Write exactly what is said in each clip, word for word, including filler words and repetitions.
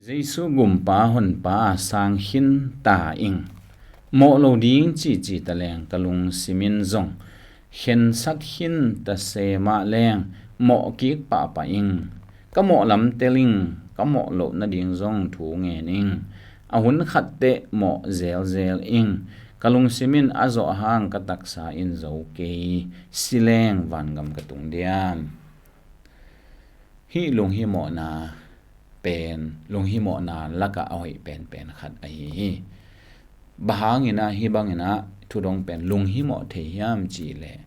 Jesu gumpa honpa a sang khin ta ing. Mawh lo ding cici ta leng ka lungsim in zong khensat khin ta se mah leng mawh kik pahpah ing. Ka mawh lam tel ing, ka mawh loh nading zong thu ngen ing. A hun khat teh mawh zelzel ing. Ka lungsim in a zawh hang ka taksa in zo kei. Si leng vangam ka tung diam? Hih lunghimawhna pen, lunghimawhna lakah a hoih penpen khat ahi hi. Bang hangin ah, hih bangin ah thudong pen lunghimawh thei hiam cih leh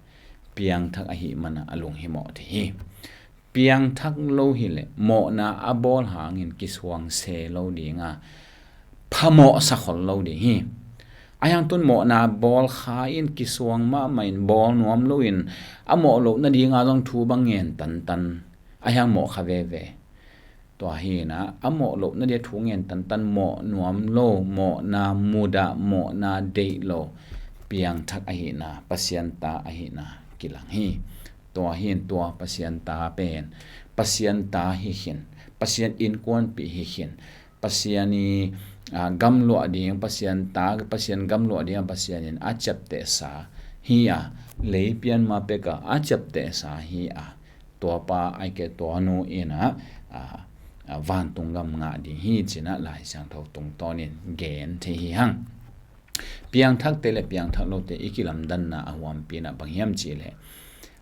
piangthak ahih manah a lunghimawh thei hi. Piangthak lo hileh mawhna a bawl hangin kisuang se lo ding a, phamawh sakhol lo ding hi. Ahi hang tun mawhna bawl kha in kisuang mahmah in bawl nuam loin a mawh loh nadinga zong thu bang ngen tantan. Ahi hang mawh kha veve. Tua hi in ah a mawh loh nading thu ngen tantan, mawh nuam lo, mawhna mudah, mawhna deih lo, piangthak ahihna, Pasian ta ahihna kilang hi. Tua hi in tua Pasian ta pen Pasian ta hi khin, Pasian innkuanpih hi khin, Pasian i, aa, gamluah ding, Pasian ta, Pasian gamluah ding, Pasian in a ciaptehsa hi a, lei pian ma pek a a ciaptehsa hi a, tuapa ahih kei leh tuanu in ah, aa, aa, vantung gam ngah ding hi ci-in ah Lai Siangtho tungtawnin gen thei hi hang. Piangthakte le piangthak lote i kilamdanna a huampi in ah bang hiam cih leh,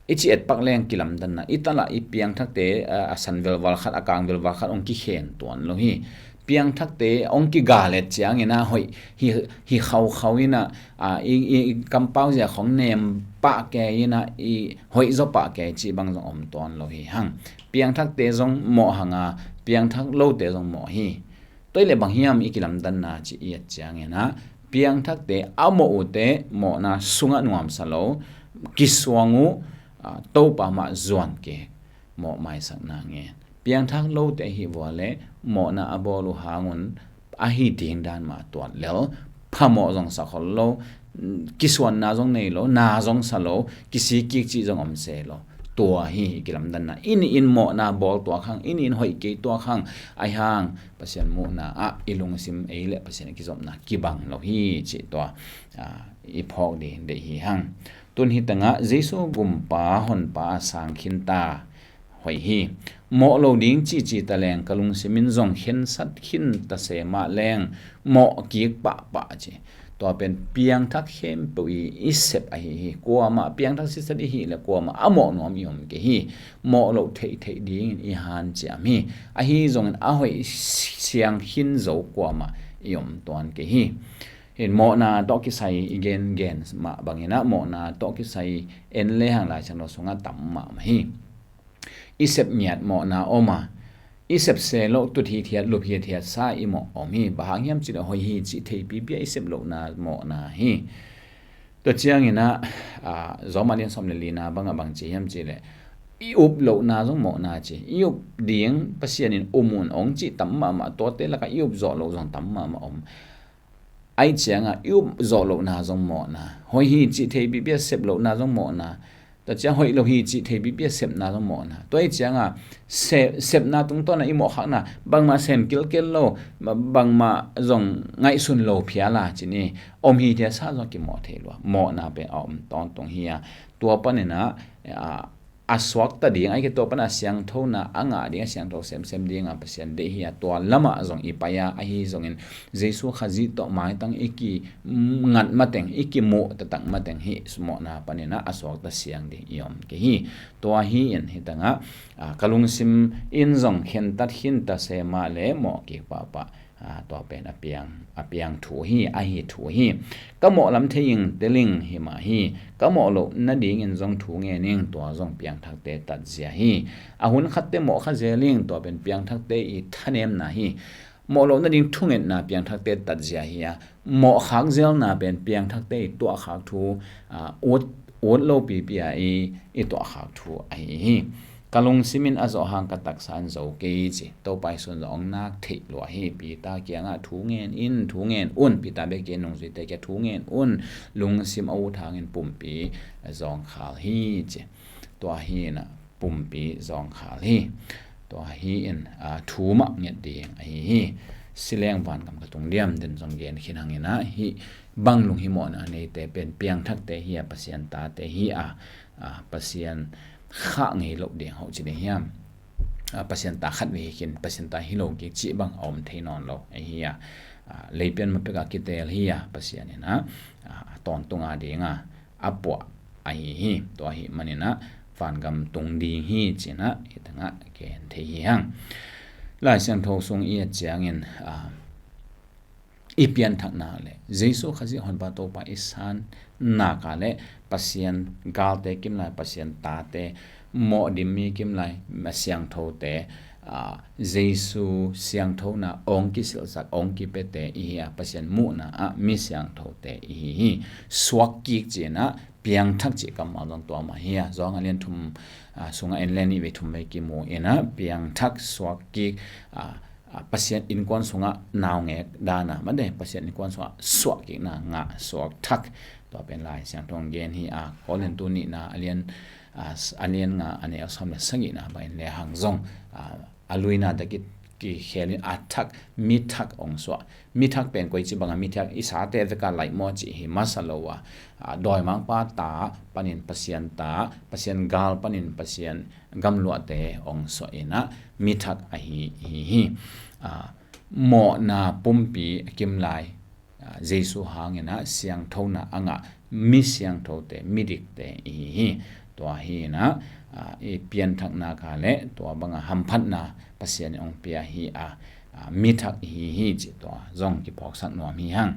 i ci etpak leng kilamdanna, i tala i piangthakte, a, a san velval khat, a kang velval khat hong kikhen tuan lo hi. Piangthakte hong kigal et ciangin ah hoih hi, hi khaukhau in ah, a, i, i, i kampau zia khong nem pah kei in ah i hoih zaw pah kei cih bang zong om tuan lo hi hang. Piangthakte zong mawh hang a, piangthak lote zong mawh hi. Tua hi leh bang hiam i kilamdanna cih i et ciangin ah, piangthakte a mawh uhte mawhna sungah nuamsa lo, kisuang uh, aa, Topa mah zuan kik, mawh maisakna ngen. Piangthak lote ahi vua leh mawhna a bawl uh hangun ahi ding dan mah tuat lel, phamawh zong sakhol lo, kisuanna zong nei lo, na zong sa lo, kisik kik cih zong om se lo. Tua hi i kilamdanna. I nih in mawhna bawl tuak hang, i nih in hoih kei tuak hang, ahi hang Pasian muhna ah i lungsim ei le Pasian i kizopna kibang lo hi cih tua, aa, i phawk ding deih hi hang. Tun hi tangah Jesu gumpa honpa a sang khin ta hoih hi. Mawh lo ding cici ta leng ka lungsim in zong khensat khin ta se mah leng mawh kik pahpah ci. Tua pen piangthak khempeuh i, i sep ahi hi. Kuamah piangthak sitset i hih leh kuamah a mawh nuam i om kei hi. Mawh loh theihtheih dingin i hanciam hi. Ahi zongin a hoih siang khin zo kuamah i om tuan kei hi. Hin mawhna tawh kisai i gengen mah bangin ah mawhna tawh kisai en lehang Lai Siangtho sungah tam mahmah hi. I sep ngiat mawhna om a, i sep se loh tut hithiat, lup hithiat sa i mawh om hi. Bang hang hiam cih leh hoih hi cih theipipi a i sep lohna mawhna hi. Tua ciangin ah, aa, Rom a lian sawm le lina bangah bang ci hiam cih leh, i up lohna zong mawhna ci. I up ding Pasian in um un hong cih tam mahmah, tuate lakah i up zawh loh zong tam mahmah om. Ahih ciangah i up zawh lohna zong mawhna, hoih hi cih theipipi a sep lohna zong mawhna, tua ciang hoih lo hi cih theipipi a sepna zong mawhna. Tua ahih ciangah se-, sepna tungtawnah i mawhkhakna, bangmah sem kilkel lo, ba-, bangmah zong ngaihsun lo phial a ci ni, om hithiat sa zong kimawh thei lua. Mawhna pen a om tawntung hi a, tua panin ah, a, a suakta ding, ahih kei leh tua pan a siangthona a ngah ding, a siangtho semsem ding a Pasian deih hi a, tua lamah zong i pai a, ahi zongin Jesu Khazih tawh maitang i kingat mateng, i kimuh taktak mateng hih mawhna panin ah a suakta siang ding i om kei hi. Tua hi in hi tangah, aa, ka lungsim in zong khentat khin ta se mah leh mawh kik pahpah. Aa, tua pen a piang, a piang thu hi, ahi thu hi. Ka mawh lam thei ing, tel ing hi mah hi. Ka mawh loh nadingin zong thu ngen ing, tua zong piangthakte tatzia hi. A hun khatte mawh kha zel ing, tua pen piangthakte i thanemna hi. Mawh loh nading thungetna piangthakte tatzia hi a, mawh khak zelna pen piangthakte i tuahkhak thu, aa, ut, ut lo pipi a i, i tuahkhak thu ahi hi. Ka lungsim in a zawh hang ka taksa in zo kei ci. Topa Jesu in zong hong nak theih lua hi. Peter kiangah thu ngen in, thu ngen un. Peter bek hi kei, nungzuite kiang thu ngen un. Lungsim a ut hangin pumpi zawngkhal hi ci. Tua hi in ah pumpi zawngkhal hi. Tua hi in, aa, thu mah nget ding ahi hi. Si leng vangam ka tung diam, den zong gen khin hang in ah, hih bang lunghimawhna neite pen piangthakte hi a, Pasian tate hi a, aa, Pasian khah ngei loh ding hoh ci ding hiam? Aa, Pasian ta khat ve hi khin, Pasian ta hi lo kik cih bang a om thei nawn lo ahi a, aa, leipian ma pek a kitel hi a, Pasian in ah, aa, tawntung a ding a, a puah ahi hi. Tua ahih manin ah vangam tung ding hi ci-in ah hih tengah gen thei hi hang. Lai Siangtho sung i et ciangin, aa, i pianthakna le Jesu Khazih Honpa Topa i san nak a le Pasian galte kimlai, Pasian tate, mawh dim mi kimlai, a siangthote, aa, Jesu siangthona ong kisilhsak, ong kipiate ihi a, Pasian muhna ah mi siangthote ihi hi. Suak kik ci-in ah piangthak cih kammal zong tua mah hi a, Johan a lian thum, aa, sungah en le nih vei thum vei kimu in ah piangthak, suak kik, aa, aa, Pasian innkuan sungah naungek dan a, mate, Pasian innkuan sungah suah kikna, ngah suak thak. Tua pen Lai Siangtho in gen hi a, Korintu nihna a lian, aa, a lian nga a neu sawm le sagihna bangin le hang zong, aa, a luina dah ki, kikhel in a thak, mi thak ong suah. Mi thak pen koici bang a mi thak, i sate vek a laih maw cih hi masa lo a, aa, dawimangpa ta panin Pasian ta, Pasian gal panin Pasian gamluahte ong suah in ah mi thak ahi hi hi. Aa, mawhna pumpi a kimlai, aa, Jesu hangin ah siangthona a ngah mi siangthote, mi dikte ihi hi. Tua hi in ah, aa, i pianthakna ka le tua bang a hamphatna Pasian in ong pia hi a, aa, mi thak ihi hi cih tua zong kiphawksak nuam hi hang.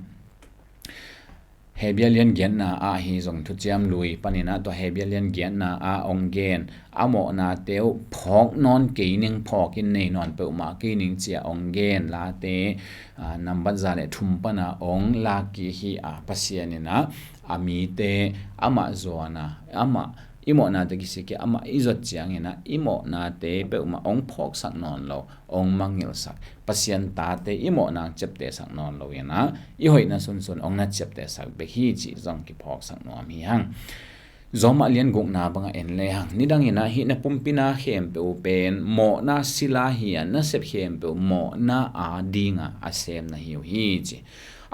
Hebrew lian giatna ah hi zong thuciam lui panin ah tua Hebrew lian giatna ah ong gen, a mawhnate uh phawk nawn kei ning, phawk in nei nawn peuhmah kei ning ci-a ong gen late, aa, nambat za le thum pan a ong lak kik hi a, Pasian in ah a mite amah zuan a, amah i mawhnate kisik a, amah i zuat ciangin ah i mawhnate peuhmah ong phawksak nawn lo, ong mangngilhsak. Pasian tate i mawhna ong ciaptehsak nawn lo in ah, i hoihna sunsun ong na ciaptehsak bek hi cih zong kiphawksak nuam hi hang. Rom a lian gukna bang a en le hang, nidang in ah hih na pumpi na khempeuh uh pen mawhna sila hi a, nasep khempeuh mawhna a ding a a sem na hi uh hi ci.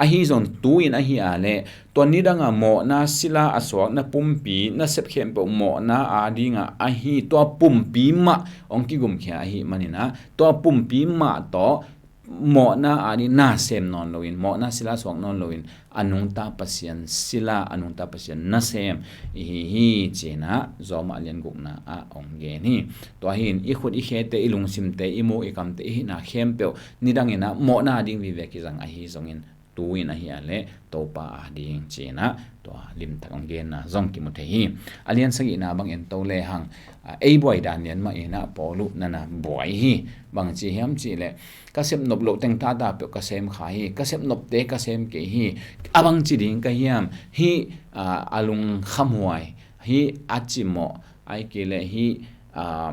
Ahi zong tu-in ahi a le, tua nidang a mawhna sila a suak na pumpi, nasep khempeuh mawhna a ding a ahi, tua pumpi mah ong kigumkhia ahih manin ah, tua pumpi mah tawh mawhna a ding na sem nawn lo in, mawhna sila suak nawn lo in, a nungta Pasian sila, a nungta Pasian nasem ihi hi ci-in ah Rom a lian gukna ah ong gen hi. Tua hi in i khut i khete, i lungsimte, i muk i kamte, i hihna khempeuh nidang in ah mawhna a ding vive kizang ahi zongin, tu-in ahi a le Topa a ding ci-in ah tua limtak ong genna zong kimu thei hi. A lian sagihna bang en to le hang, aa, ei buai dan lian mah in ah Paul uh na na buai hi. Bang ci hiam cih le, ka sep nop loh teng tata peuh ka sem kha hi, ka sep nopte ka sem kei hi. A bang ci ding ka hiam? Hih, aa, a lungkhamhuai, hih a cimawh, ahih kei le hih, aa,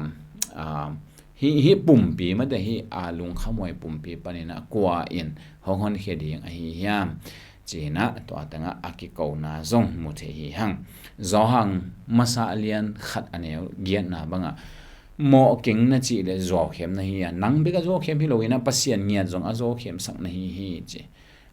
aa, hih, hih pumpi, mate, hih a lungkhamhuai pumpi panin ah kua in hong honkhia ding ahi hiam? Ci-in ah tua teng ah a kikona zong mu thei hi hang. Johan masa a lian khat a neu giatna bang a, mawh keng na cih le zuaukhem na hi a, nang bek a zuaukhem hi lo in ah Pasian ngiat zong a zuaukhem sak na hi hi ci.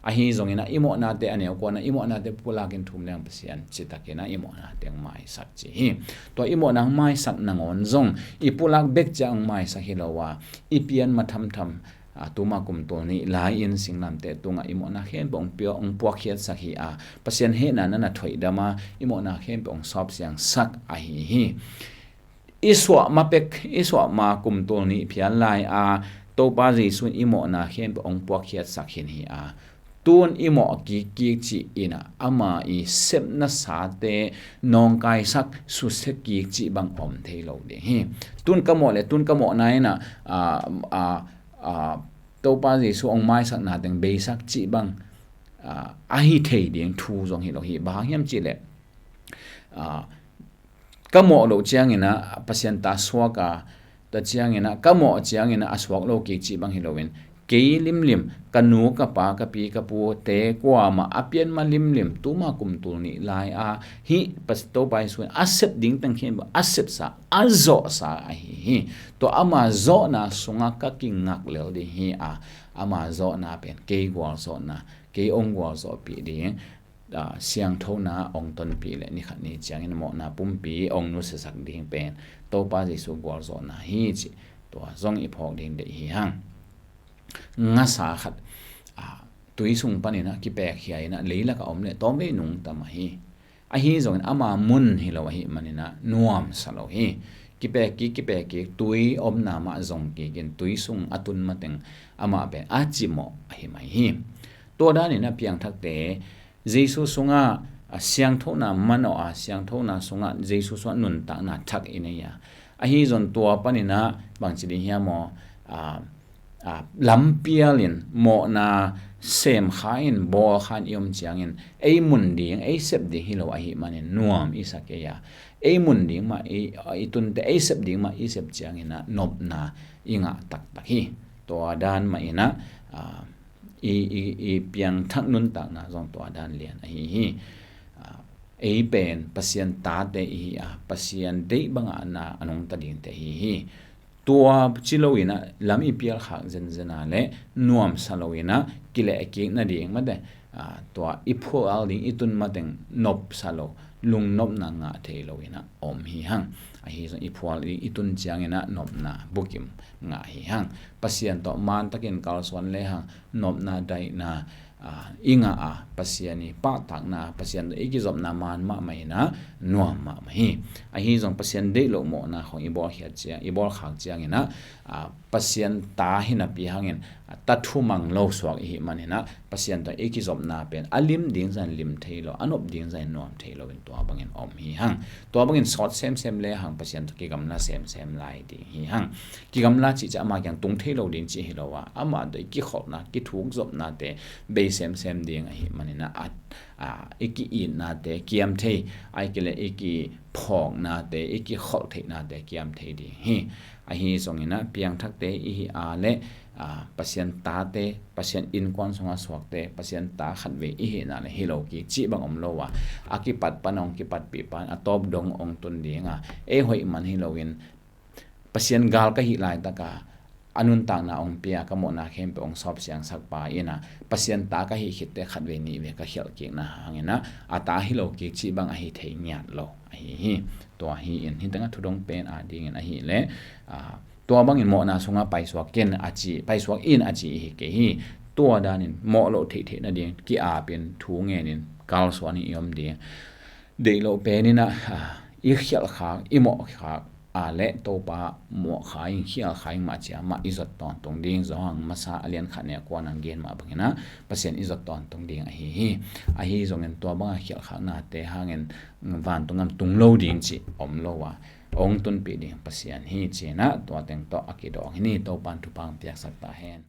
Ahi zongin ah i mawhnate a neu kuan ah i mawhnate pulak in thum leng Pasian citak in ah i mawhnate ong maisak ci hi. Tua i mawhna ong maisak nangawn zong i pulak bek ciang ong maisak hi lo a, i pian ma thamtham, aa, tuma kum tul nih lai-in singlamteh tungah i mawhna khempeuh ong pia, ong puakkhiatsak hi a, Pasian hehna na na thoihdam a, i mawhna khempeuh ong sawpsiangsak ahi hi. I suah ma pek, i suah ma kum tul nih phial lai a, Topa Jesu in i mawhna khempeuh ong puakkhiatsak khin hi a, tun i mawh kikkik cih in ah ama i sepna sate nawngkaisak, susia kik cih bang om thei lo ding hi. Tun ka mawh le tun ka mawhna in ah, aa, aa, aa, Topa Jesu ong maisakna teng beisak cih bang, aa, ahi thei ding thu zong hi lo hi. Bang hang hiam cih le, aa, ka mawh loh ciangin ah Pasian ta suak a, tua ciangin ah ka mawh ciangin ah a suak lo kik cih bang hi lo in, Kei limlim, ka nu, ka pa, ka pi, ka pu te kuamah a pian ma limlim, tuma kum tul nih lai a, hih Topa Jesu in a sep ding teng khin a sepsa, a zawhsa ahi hi. Tua ama zawhna sungah ka kingak lel ding hi a, ama zawhna pen kei gualzawhna, kei ong gualzawhpih ding, siangthona ong tonpih le nikhat ni ciangin mawhna pumpi ong nusiasak ding pen Topa Jesu gualzawhna hi cih tua zong i phawk ding deih hi hang. Ngasa khat tui sung panin a kipek hiain a leilak a om le tawmvei nungta mah hi. Ahi zongin ama mun hi lo ahih manin a nuamsa lo hi. Kipek kik kipek kik tui omna mah zong kikin tui sung a tun mateng amah pen a cimawh ahi mai hi. Tua danin a piangthakte Jesu sungah siangthona manawh a, siangthona sungah Jesu sungah nuntakna thak i nei a, ahi zong tua panin a bangci ding hiam aw, lampialin mawhna semkha in bawlkha in i om ciangin ei mun ding ei sep ding hi lo ahih manin nuam i sa kei a, ei mun ding mah i tunte ei sep ding mah i sep ciangin a nopna i ngah taktak hi. Tua dan mah in a i piangthak nuntakna zong tua dan lian ahi hi. Ei pen Pasian tate i hi a, Pasian deih bangah na a nungta dingte ahi hi. Tua ci loin a lam i pialkhak zenzen a le nuamsa loin a kilehkik nading mate, tua i phual ding i tun mateng nopsa lo, lungnopna ngah thei loin a om hi hang. Ahi zong i phual ding i tun ciangin a nopna bukim ngah hi hang. Pasian tawh mantakin kalsuan le hang nopna daihna i ngah a, Pasian i pahtakna, Pasian tawh i kizopna man mahmah in a nuam mahmah hi. Ahi zong Pasian deih loh mawhna khong i bawlkhiat ciang, i bawlkhak ciangin a Pasian ta hi napi hangin ta thumang lo suak i hih manin a Pasian tawh i kizopna pen a lim ding zan lim thei lo, a nop ding zan nuam thei lo in tua bangin om hi hang. Tua bangin sawt semsem le hang Pasian tawh kigamla semsem lai ding hi hang. Kigamla cih ciah ama kiang tung thei lo ding cih hi lo a, amah tawh i kikholhna, kithukzopnate bei semsem ding ahih manin a, i ki-itnate kiam thei, ahih kei leh i kiphawknate, i kikholh theihnate kiam thei ding hi. Ahi zongin a piangthakte i hi a le Pasian tate, Pasian innkuan sungah suakte, Pasian ta khatvei i hihna le hi lo kik cih bang om lo a, a kipat pan ong kipatpih pan a tawp dong ong tun ding a, ei hoih man hi loin Pasian gal ka hih laitaka a nuntakna ong pia, ka mawhna khempeuh ong sawp siangsak pa in a, Pasian ta ka hih khitte khatvei nihvei ka khialh kikna hangin a, a ta hi lo kik cih bang ahi thei ngiat lo ahi hi. Tua hi in, hih tengah thudong pen a dingin ahih leh tua bangin mawhna sungah paisuak in a ci, paisuak in a ci i hi kei hi. Tua danin mawh loh theihtheih nading ki-apin thu ngenin kalsuan in i om ding. Deih loh penin a i khialhkhak, i mawhkhak a le Topa mawhkha in khialkha in mah cia mah i zot tawntung ding. Johan masa a lian khat neh kua nang gen mah bangin a Pasian i zot tawntung ding ahi hi. Ahi zongin tua banga khialhkhaknate hangin vantung gam tung lo ding cih om lo a, ong tunpih ding Pasian hi ci-in a tua teng tawh a kidawng hi ni. Topan thupha piaksak ta hen.